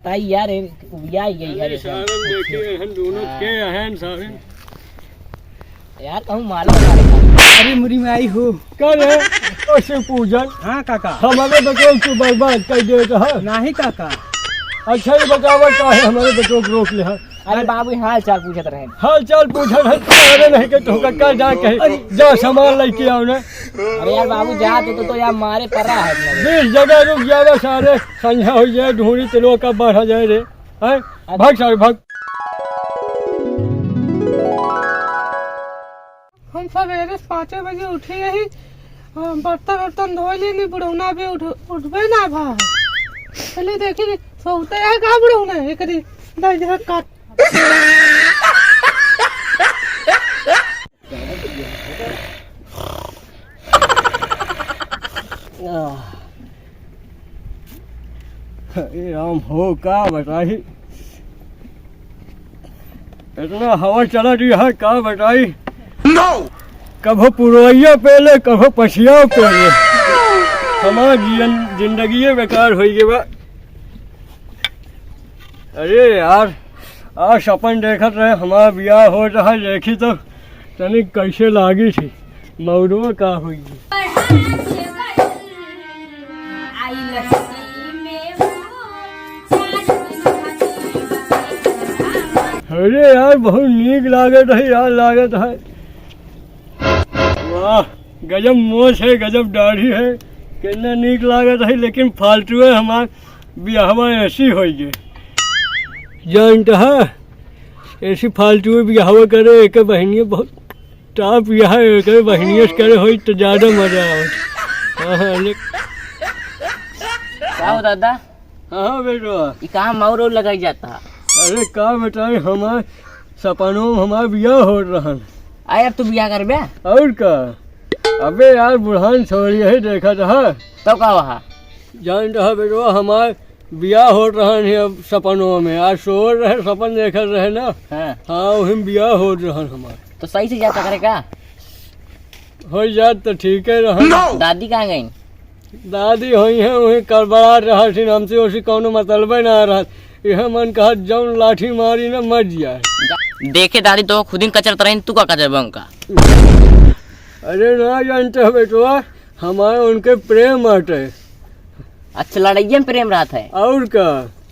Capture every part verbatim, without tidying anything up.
ताई यार, ए, उबिया ही गई है अरे रे। सारन देखी, एहन दोनों हाँ। के अहन सारन। यार, कहूँ मालूम ना रहे। अरे मुरी में आई हो। का रे? ओ शिव पूजन। हाँ काका। हमारे बेटो तू बर्बाद कर दे रहा। नाही काका। अच्छा, ये बतावा काहे हमारे बेटो को रोक ले है? अरे बाबू, हाल चाल पूछत रहे। हाल चाल पूछत है, अरे नहीं के तोहका का जा कहे, जा सामान लेके आओ ना। अरे यार बाबू, जा तू तो, तो यार मारे पड़ा है अपना। बीस जगह रुक जावे सारे, संझा हो जाए, ढूंढी तिलवा का बढ़ा जाए रे। हैं? भाग सारे, भाग। हम सवेरे से पाँचे बजे उठी रही, हाँ, बर्तन उर्तन धोई लेनी, बुढ़ौना भी उठ, उठबे ना भा। चली देखी, सोते है का बुढ़ौना, एक दिन दस जगह काट। आह। अरे राम हो, का बताई, इतना हवा चला रही है, का बताई। कभो पुरवैया पेले, कभो पछिया पेले। हमार जियन, जिंदगी बेकार होइ गई बा। अरे यार, आज सपन देखत रहे, हमार बियाह हो रहा है, देखी तो तनी कैसे लागी थी, मौरवा का हुई। अरे यार, बहुत नीक लागत है यार, लागत है। वाह, गजब मोछ है, गजब दाढ़ी है, कितना नीक लागत है, लेकिन फालतू है हमार बियाहवा ऐसी होई गे। जानत ह, ऐसी फालतू बियाहवा करे, एक बहिनिया बहुत टॉप यह है, एक बहिनिया से करे होई तो ज्यादा मजा आवत। हाँ, हाँ, ले। का हो दादा? हाँ, हाँ, बेटवा। ई कहाँ मौर और लगाई जाता? अरे का बताई, हमार सपनों में हमार बियाह होत रहन। आय, अब तू बियाह करबे? और का? अबे यार, बुढ़ान छोड़ी यही देखत ह। तो का वहा? जानत ह बेटवा, हमार बियाह होत रहन है अब सपनों में। आज सोवत रहे, सपन देखत रहे ना। हाँ। हाँ, वही में बियाह होत रहन हमार। तो सही से जाता करे का? हो जात तो ठीक है रहन। दादी कहाँ गई? दादी होई हैं, वही कड़बड़ात रहत हिन, हमसे ओसी कौनो मतलबे ना रहत। यह मन कहत, जौन लाठी मारी ना, मर जाए। देखे दादी तो खुद ही कचरत रही, तू का कचरबे उनका? अरे ना जानत ह बेटवा, हमार उनके प्रेम बाटे। अच्छा, लड़ाइये में प्रेम रहत है। और का,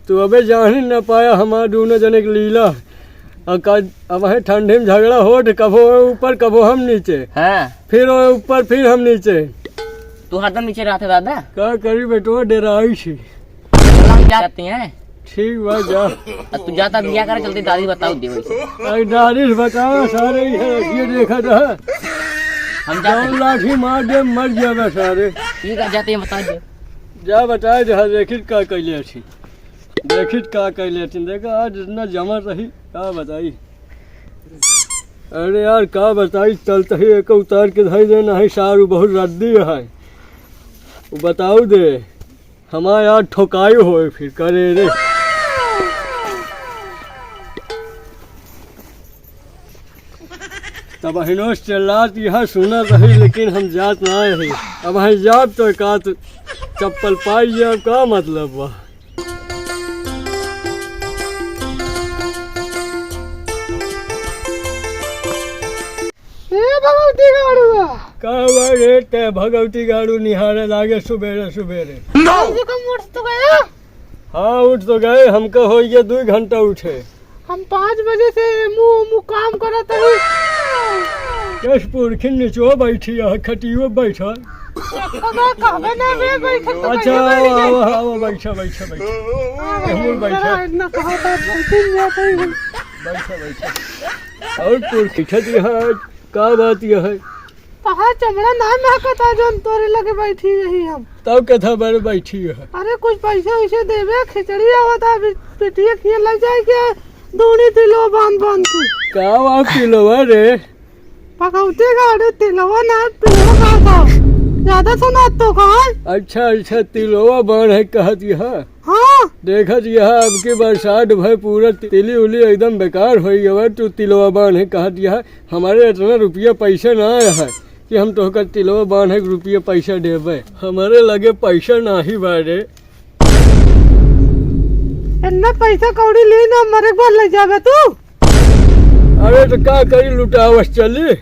तू अबे जान ही न पाया हमार दूनो जने के लीला। अ का, अब है ठंडी में झगड़ा होत, कभो ऊपर, कभो हम नीचे। हाँ। फिर वो ऊपर, फिर हम नीचे। तू हरदम नीचे रहत है दादा? का करी बेटवा, डेराई छी। चला, हम जाती हैं। ठीक बा, जा। अब तू जाता बिया करे, चलते दादी बताओ दे वैसे। अरे दादी से बताओ, सारे ये, ये देखत ह। हम जाते जौन हैं। लाठी मार दे, मर जाबे सारे। ठीक है, जाते हैं, बता दे। जा बताए दे, हाँ, देखित का कैले हथिन। देखित का कैले हथिन। देखा, आज इतना जमा रही, का बताई। अरे यार, का बताई, चलते ही एक उतार के धई दे, नहीं सारू बहुत रद्दी है। वो बताऊ दे। हमार यार ठोकाई होए फिर करे रे। तब हिनोस चिल्लात यहाँ सुनत रही, लेकिन हम जात ना रही। अब हम जाब तो का तो चप्पल पाई जाब, का मतलब बा? ए भगवती गाड़ुआ। का बा रे, ते भगवती गाड़ू निहारे लागे सुबेरे सुबेरे? कम से कम उठ तो गया। हाँ, उठ तो गए, हमका हो गया दो घंटा उठे। हम पाँच बजे से मुँह मुँह काम करत हई। यस पुरखिन निचो बैठी है, खटियो बैठल। अबे कहबे ना बे, बैठे तो अच्छा, बैठे आओ, बैठे। आओ, आओ, बैठा, बैठा, बैठा। हाँ, हमहूँ बैठा। इतना कहा था, बैठे ही जाते ही। बैठा, बैठा। और तोर खिचत यहाँ आज का बात यह है? तोहार चमड़ा ना महकत है, जौन तोरे लगे बैठी रही हम। तब कथा बारे बैठी है। अरे कुछ पैसा वैसे देबे, खिचड़ी आवत है, अभी बेटिया खिया लग जाए क्या? दूनी तिलो बांध बांध के। का वा तिलवा रे? भगवती गाड़ू तिलवा ना, तिलवा का था? ज्यादा सुना तो का? अच्छा, अच्छा, तिलवा बांध है कहत यह। हाँ। देखत यह अब की बरसात भय पूरा तिली उली एकदम बेकार हो गया। तू तिलवा बांध है कहत यह, हमारे इतना रुपया पैसा ना आया है कि हम तोहका तिलवा बांध है रुपया पैसा देबे। हमारे लगे पैसा ना ही बारे। इतना पैसा कौड़ी ली ना, मरे के बाद ले जाबे तू। अरे तो का करी, लुटावस चली।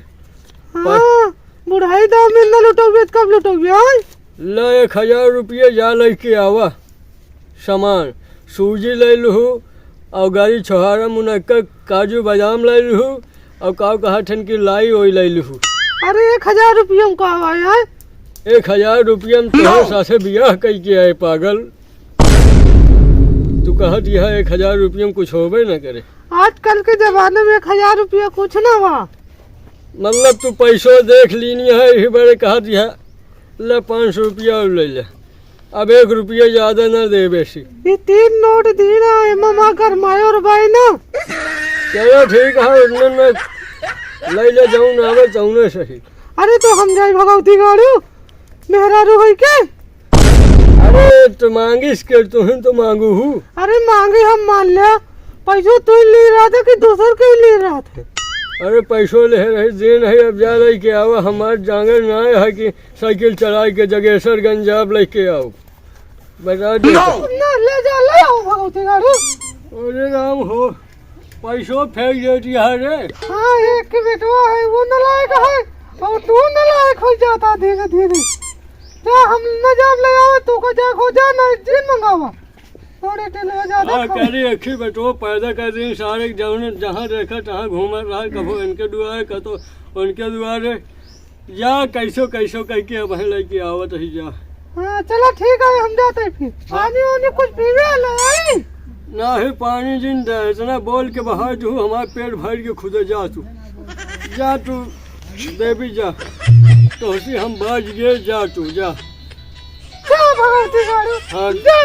हाँ, बुढ़ाई दाव में ना लुटौबे, तो कब लुटौबे, हाँ? ले एक हजार रुपये जा लेके आवा सामान, सूजी ले लूहू, और गाड़ी छोहारा मुनक्का काजू बादाम ले लूहू, और का कहत हन कि लाई ओई ले लूहू। अरे एक हजार रुपये में का आवा है? एक हजार रुपये में तोहरे साथे बियाह कई के आए पागल। तू कहत यह एक हजार रुपये में कुछ होबे न करे। आजकल के जमाने में एक हजार रुपया कुछ ना बा। मतलब तू पैसो देख लीनी है, यही बड़े कहत यह ले पाँच सौ रुपया और ले ले, अब एक रुपया ज्यादा ना देबे सी। ये तीन नोट दी ना, एमा माँ गरमायो रे भाई ना। चलो ठीक है, उतने में ले ले, जौन आवे तौने सही। अरे तो हम जाई भगवती गाड़ू, मेहरारू होई के। अरे तो मांगिस के, तुहन तो मांगू हूँ। अरे मांगी हम मान लिया, पैसो तू ही ले रहा था कि दूसर के ही ले रहा था? अरे पैसो ले रही, दे नहीं, अब जा रही के आवा, हमार जांगर ना है कि साइकिल चलाई के जगेसरगंज जाब लेके आओ, बता दे। ना, ले जा, ले आओ भगवती गाड़ू। अरे राम हो, पैसो फेंक देती है रे। हाँ, एक के बेटवा है, वो नालायक है, और तू नालायक हो जाता धीरे धीरे। जा, हम न जाब ले आवे, तू को जा खो जा, ना जिन मंगावा। थोड़े टेलवा ज्यादा हाँ, खा। करे एक ही बेटवा पैदा कर दी, सारे जौन जहाँ देखा तहाँ घूमत रहा, कभो इनके दुआरे, कतो उनके दुआरे। जा, कैसो कैसो कह के अब लेके आवत ही जा। हाँ, चला ठीक है, हम जाते हैं फिर। हाँ। पानी वानी कुछ पीवे ला आई? नाही, पानी जिन दे, इतना बोल के बहा दू, हमार पेट भर के खुदे जा तू। जा तू, देवी जा। तोहसी हम बाज गए, जा तू, जा। जा भगवती गाड़ू, हाँ, जा।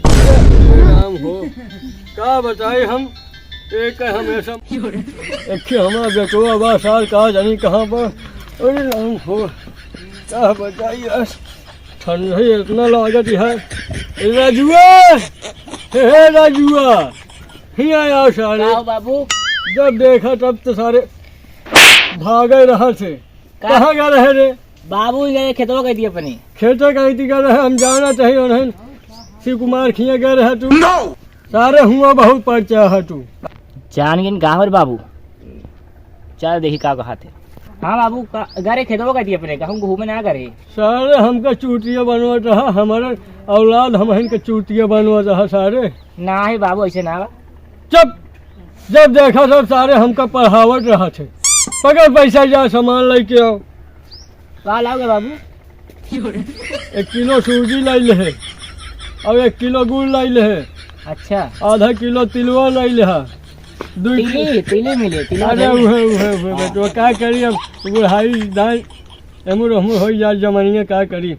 हे राम हो, का बताई हम, एक हमेशा, एक हमारा बेटवा बा सार, का जानी कहाँ बा। अरे राम हो, का बताई यार, ठंड ही इतना लागत है। ए राजुआ, हे, हे राजुआ, हियाँ आओ सारे। का हो बाबू? जब देखा तब तो सारे भागे रहा थे। का? कहाँ गए रहे रे? बाबू गए खेतवा कह दिए अपने। खेते कह दी गए रहे, हम जाना चाहिए उन्हें। शिव कुमार खिया गए रहे तू। सारे हुआ बहुत परिचय है तू। जान गिन गाँव रे बाबू। चल देखी का कहा थे। हाँ बाबू, का, गरे खेतवा कह दिए अपने, कहूँ घूमे ना गरे। सारे हमका चूतिया बनवत रहा, हमारे औलाद हमहन के चूतिया बनवत रहा सारे। नाही बाबू, ऐसे ना बा। चुप! जब देखा सब सारे हमका पढ़ावत रहा थे। पकड़ पैसा, जा सामान लेके आओ। का लाओगे बाबू? एक किलो सूजी लाई ले है, और एक किलो गुड़ लाई ले है। अच्छा। आधा किलो तिलवा लाई ले है। दू तिली, तिली मिले, तिली अरे मिले। उहे, उहे, उहे हाँ। बेटवा, का करी अब, बुढ़ाई दाई, एमुर हमूर होई जा जमनिया, का करी।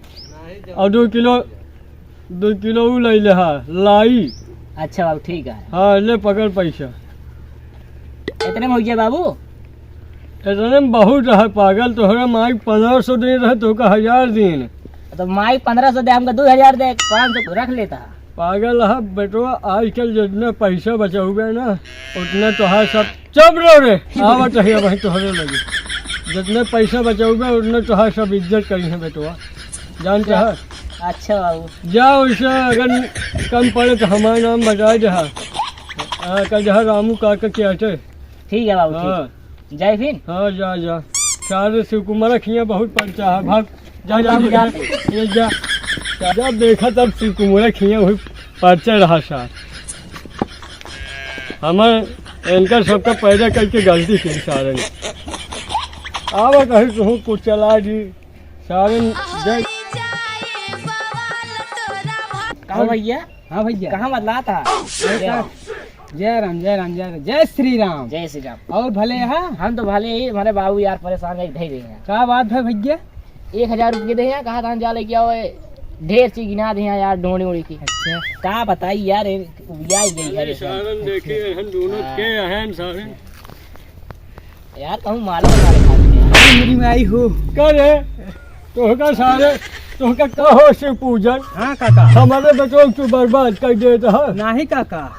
और दो किलो, दो किलो उ ले ले हा, लाई। अच्छा बाबू, ठीक है। हाँ, ले पकड़ पैसा। इतने में हो गया बाबू? इतने में बहुत रहा पागल, तोहरा माई पन्द्रह सौ दिन रहे, तोहका हजार दिन। तो माई पन्द्रह सौ दे, हमका दो हजार दे, पाँच सौ रख लेता। पागल है बेटवा, आजकल जितने पैसा बचाओगे ना, उतने तोहार सब चुप रहो रे, आवत है वही तोहरे लगे। जितने पैसा बचाओगे, उतने तोहार सब इज्जत करी है बेटवा, जानते हैं? अच्छा बाबू। जा, वैसे अगर कम पड़े तो हमारा नाम बता दे। हाँ, कह दे, रामू काका के आटे। ठीक है बाबू, ठीक। हाँ। जाए फिर? हाँ, जा, जा। सारे शिव कुमार खिया बहुत परचा है, भाग। जा, जा, जा। ये जा। जा, देखा तब शिव कुमार खिया हुई परचा रहा सा। हमें इनका सबका पैदा करके गलती की सारे ने। आवा कहीं कहूँ कुछ चला दी। सारे जय। कहो भैया। हाँ भैया। कहाँ बदला था? अरे का-, जय राम, जय राम, जय राम, जय श्री राम। जय श्री राम। और भले हा? हम तो भले ही, हमारे बाबू यार परेशान है, दे दे हैं। का बात है भैया? एक हजार रुपये दे हैं, कहा था जा लेके आओ, ढेर चीज गिना दे हैं यार, ढोंड़ी वोड़ी की। अच्छा। का बताई यार, ये उबिया ही गई है अरे ये सब। सारन देखिए, हम दोनों हाँ। के हैं सारे। यार, कहूँ मालूम ना रखा। अरे मेरी माई हो। का रे? तोहका सारे, तोहका का हो शिव पूजन? हाँ काका। हमारे बेटो को तू बर्बाद कर देता है। नाही काका।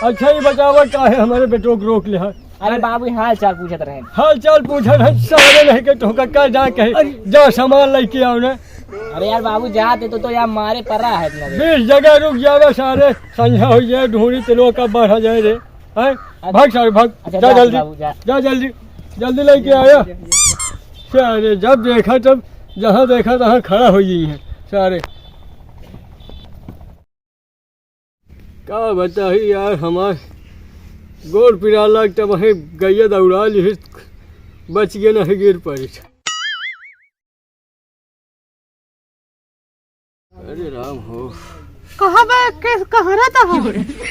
अच्छा, ये बतावा काहे हमारे बेटो को रोक ले है? अरे बाबू, हाल चाल पूछत रहे। हाल चाल पूछत है, सारे नहीं के तोहका का जा कहे, अरे। जा सामान लेके आओ ना। अरे यार बाबू, जाते तो, तो यार मारे पड़ा है इतना देर। बीस जगह रुक जावे सारे, संझा हो जाए, ढूंढी तेलो का बढ़ा जाए रे। हैं? अच्छा। भाग सारे, भाग। अच्छा, जा जा जल्दी, बाबू, जा। जा जल्दी, जल्दी लेके आया। सारे जब देखा तब, जहाँ देखा तहाँ खड़ा हो गई हैं सारे। का बताई यार, हमार गोड़ पिराला, तब वहीं गैया दौड़ा ली, बच गए नहीं, गिर पड़ी। अरे राम हो। कहाँ बा, के, कहाँ रहता हो?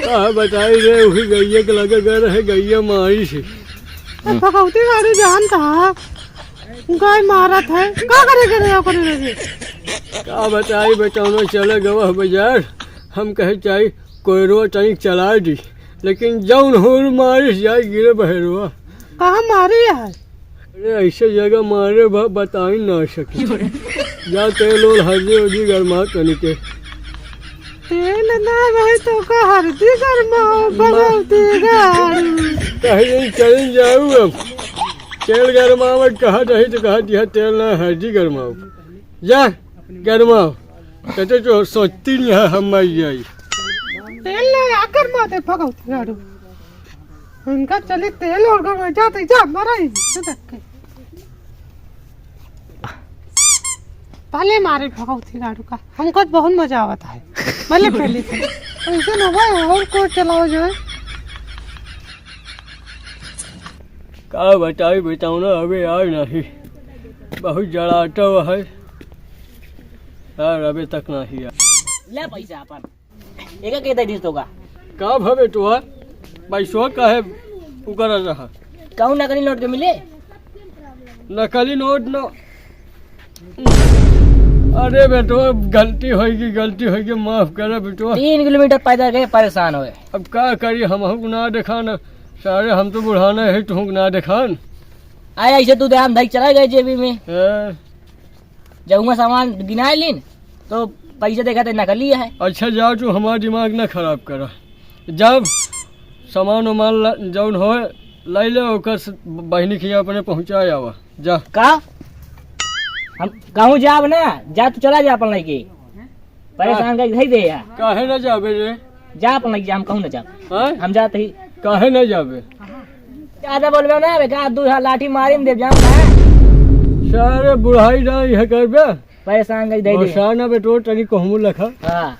का बताई रे, वही गैया के लगे गए रहे, गैया मारी से। ए, भगवती गाड़ी जानता है, गाय मारत है, का करे करे ओकरे लगे? का बताई बेटौनो, चले गवा बाजार, हम कहे चाही कोयरो तनी चला दी, लेकिन जौन हुर मारिस जाए गिरे बहेरवा। कहाँ मारी है? अरे ऐसे जगह मारे बा, बताई ना सकी। जा तेल ओल हल्दी उल्दी गरमा तनी के। तेल ना रहे तो का हल्दी गरमाओ, मा- भगवती गाड़ी। कहीं दिन चल जाऊ अब। तेल गरमावत कहा रही तो कहा दिया तेल ना हल्दी गरमाओ। जा गरमाओ। कहते तो सोचती नहीं है हम मर जाई। तेल ना आकर माते भगवती गाड़ी। इनका चली तेल और गरमा जाते जा मरा ही। पहले मारे भगवती गाड़ू का, हमको तो बहुत मजा आवत है। भले पहले से। ऐसे ना भाई, और को चलाओ जो है। का बताई, बताओ ना, अबे यार नहीं, बहुत जड़ाता हुआ है यार, अबे तक नहीं यार। ले पैसा अपन। एका के दे दिस तोका। का भा बेटवा, पैसवा काहे उकर रहा? कहूँ नकली नोट के मिले? नकली नोट न। अरे बेटवा, गलती होइगी, गलती होइगी, माफ करा बेटवा। तीन किलोमीटर पैदल गए, परेशान होए। अब का करी, हमहू को ना देखान, सारे हम तो बुढ़ाना है, तुहू को ना देखान। आए ऐसे तू ध्यान धई चला गए जेबी में। हाँ। जब हुआं सामान गिनाए लीन, तो पैसा देखा थे नकली है। अच्छा जाओ, तू हमारा दिमाग ना खराब करा। जब सामान उमान ला-, जौन होए, लाई ले, ओकर से बहिनी के यहाँ अपने पहुँचाए आवा। जा। का? हम कहूँ जाब ना, जा तू चला जा अपन लइके। परेशान करके धई दे यार। काहे ना जाबे रे? जा अपन लइके जा, हम कहूँ ना जाब। हाँ? हम जात ही। काहे ना जाबे? ज्यादा बोलबे ना, बे का दू हाथ लाठी मारी में देब, जान ना। सारे बुढ़ाई ना यह करबे। परेशान करके धई दे। गोसाना बेटो तनी कहूँ लखा। हाँ।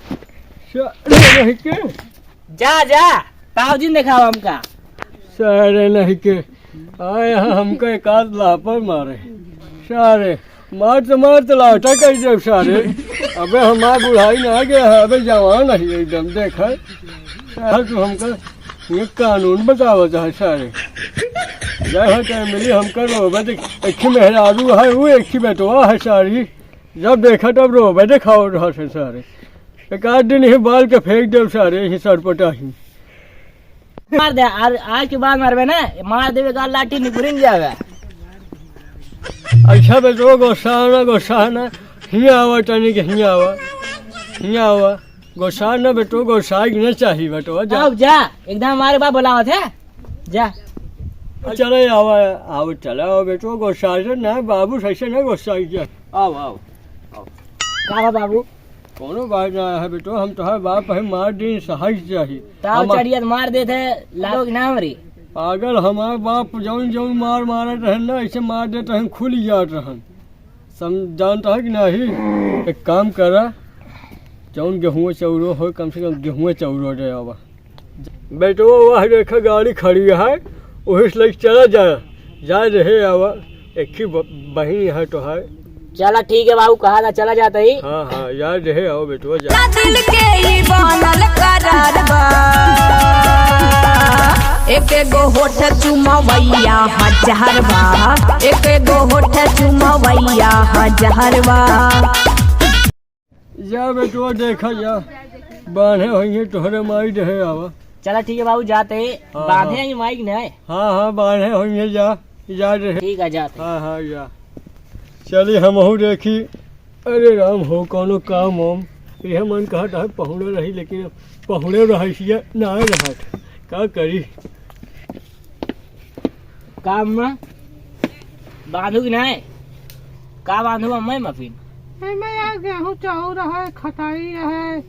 सारे रह के। जा, जा, बाबूजी ने देखावा हमका। सारे नहीं के, आए हैं हमका एक आध लापर मारे। सारे, मार तो मार तो लाटा कर देब सारे। अबे हमार बुढ़ाई ना गया है, अबे जवान है एकदम, देख है। सारे तू हमका ये कानून बतावत है सारे। जय हो, जय मिली हमका रोबे देख, एक ही मेहरारू है, वो एक ही बेटवा है सारी। जब देखा तब रोबे देखावत है सारे। एक आध दिन ही बाल के फेंक देब सारे, ही सरपटा ही। मार दे, आर-, आज के बाद मारबे ना, मार देबे का लाठी निकुरिन जावे। अच्छा बेटो, गोस्सा ना, गोस्सा ना, हियाँ आवा तनी के, हियाँ आवा, हियाँ आवा। गोस्सा ना बेटो, गोस्सा के ना चाही बेटो, जा। अब जा, एकदम हमारे बाप बुलावत है, जा। चले आवा, आवा, चले आवा बेटो, गोस्सा से ना, बाबू सही से ना गोस्सा के। आओ, आओ, आओ। का बा बाबू? कौनो बात ना है बेटो, हम तोहार बाप है, मार दिन सहाय चाही। ताव हम चढ़िया त मार देत है, लागो कि ना हमरी? पागल, हमार बाप जौन जौन मार मारत रहन ना, ऐसे मार देत रहन, खुल जात रहन। सम-, जानता है कि नहीं? एक काम करा, जौन गेहूँ चौरो हो, कम से कम गेहूँ चौरो दे आवा। बेटवा, वह देखा गाड़ी खड़ी है, वही से लेके चला जा, जा रहे आवा, एक ही ब-, बहिन है तोहार। चला ठीक है बाबू, कहा था चला जाता ही। हाँ, हाँ, जा रहे आओ बेटवा, जा। ना दिल के ही बनल करार बा, एक एगो होठ चुमवैया हजार बा, एक एगो होठ चुमवैया हजार बा। जा बेटवा, देखा जा, बांधे होइहे तोहरे माई रहे आवा। चला ठीक है बाबू, जाते हैं। हाँ, बांधे हाँ। हैं माई की नहीं? हाँ, हाँ, बांधे होइहे, जा, जा रहे। ठीक है, जाते हैं। हाँ, हाँ, जा। चली हमहू देखी। अरे राम हो, कौनो काम वाम। यह मन कहत है पहुड़े रही, लेकिन अब पहुड़े रही सिया ना रहत। का करी? काम में बांधू कि नहीं? का बांधू अम्मा मफिन? एमे यार गेहूं चाउर है, खटाई है,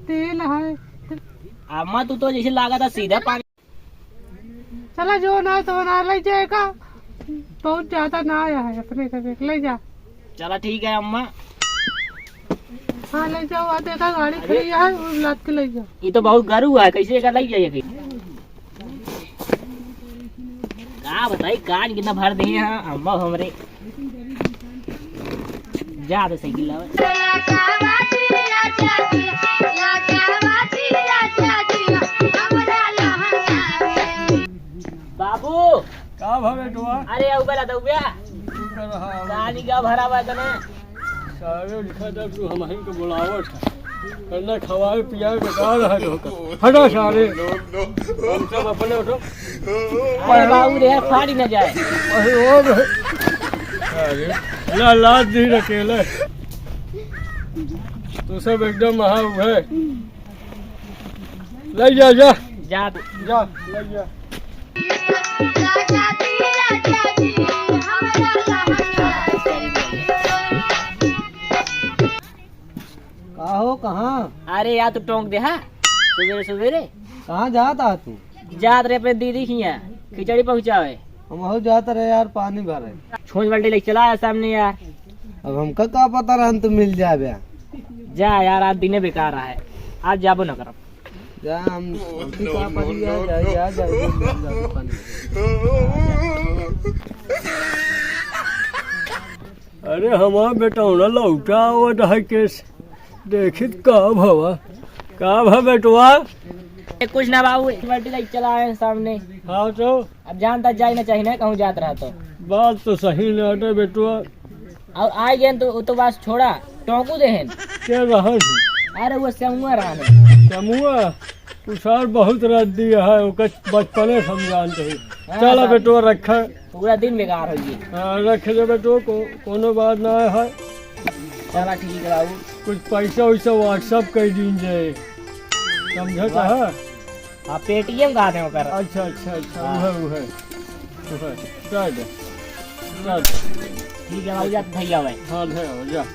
तेल है। अम्मा, तू तो जैसे लागत है सीधा पानी। चला, जो ना तो ना ले जाएगा, बहुत ज्यादा ना आया है अपने से, देख ले जा। चला, ठीक है अम्मा। हाँ, ले जाओ, आ देखा गाड़ी अरे। खड़ी है, वो लाद के ले जाओ। ये तो बहुत गरू है, कैसे एका ले जाइए? का बताई, कान कितना भर दिए हैं अम्मा हमरे। जा तो साइकिल लावे। बाबू। का भा बेटवा? अरे, आऊ बेला दउबे। तू कर रहा है। पानी का भरा बा तने। सारे लिखा था तू हमहिन के बुलावत है। करना खवाए पियाए बेकार है जो का। हटा सारे। हम सब अपने उठो। अरे बाबू रे, फाड़ी न जाए। अरे ओ बे। अरे, ला, लाद दी अकेले। तू सब एकदम महा है। ले जा, जा। जा। जा, ले जा। का हो, कहाँ? अरे यार, तू टोंक दे, हाँ? सुबेरे सुबेरे। कहाँ जात आ तू? जात रहे अपने दीदी की यहाँ, खिचड़ी पहुँचावे। हम हो जात रहे यार, पानी भरे। छोंच बाल्टी लेके चला आया सामने यार। अब हमका का पता रहन तू मिल जाबे। जा यार, आज दिने बेकार रहा है, आज जाबो न करब। जा, हम, हमसे का पड़ी यार, जा, जा, जा, जा, जा, जा, पानी। अरे हमार बेटौना लौटा आवत है केस। देखित का भवा, का भा बेटवा? ए, कुछ ना बाबू, एक बाल्टी लेके चला आए हैं सामने। हाँ तो? अब जानता जाए ना चाहिए ना कहूँ जात रहा तो। बात तो सही ना रे बेटवा। और आए गए तो, तो बस छोड़ा, टोंकू दे हैं। के रहा है? अरे वो समुआ रहा है। समुआ? उसार बहुत रद्दी है, ओकर बचपने से हम जानते हैं। हाँ, चला बाबू। बेटवा, रखा। पूरा दिन बेकार हो गई। हाँ, रख दे बेटवा, को-, कोनो बात ना है। चला ठीक है बाबू। कुछ पैसा वैसा WhatsApp कर दीन जाए, समझत है? हाँ, Paytm का दे ओकर। अच्छा, अच्छा, अच्छा, हाँ। उहे, उहे, उहे। चल दे, चल दे। ठीक है बाबू, जा भैया भाई। हाँ, दे, जा।